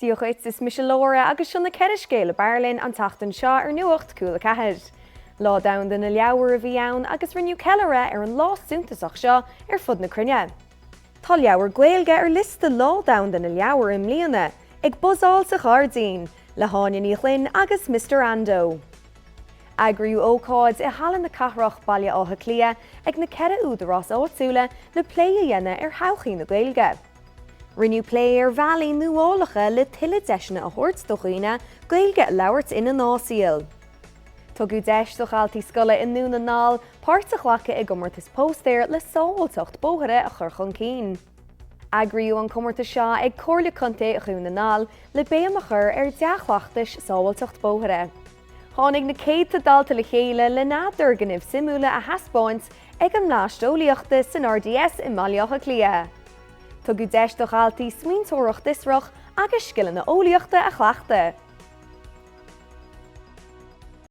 Dia dhuit, is mise Laura agus seo na 4 scéal ab fhearr linn an tseachtain seo ar Nuacht Cúla 4. Lá Domhanda na Leabhar a bhí ann agus rinneadh ceiliúradh ar an lá suntasach seo ar fud na cruinne. Tá leabhar Gaeilge ar liosta Lá Domhanda na Leabhar i mbliana, Ag Buzzáil sa Ghairdín, le hÁine Ní Ghlinn agus Mister Ando. Eagraíodh ócáid i Halla na Cathrach, Baile Átha Cliath, ag na 4 údarás áitiúla le plé a dhéanamh ar thodhchaí na Gaeilge. Rinneadh plé ar bhealaí nuálacha le tuilleadh deiseanna a thabhairt do dhaoine Gaeilge a labhairt ina ngnáthshaol. Tugadh deis do dhaltaí scoile i nDún na nGall páirt a ghlacadh i gcomórtas póstaer le sábháilteacht bóithre a chur chun cinn. Eagraíodh an comórtas seo ag Comhairle Contae Dhún na nGall le béim a chur ar dea-chleachtais sábháilteacht bóithre. Tháinig na céadta dalta le chéile lena dturgnaimh suimiúla a thaispeáint ag an mBleaist Eolaíochta san RDS i mBaile Átha Cliath. Tugadh deis do dhaltaí smaointeoireacht fhiosrach agus scileanna eolaíochta a chleachtadh.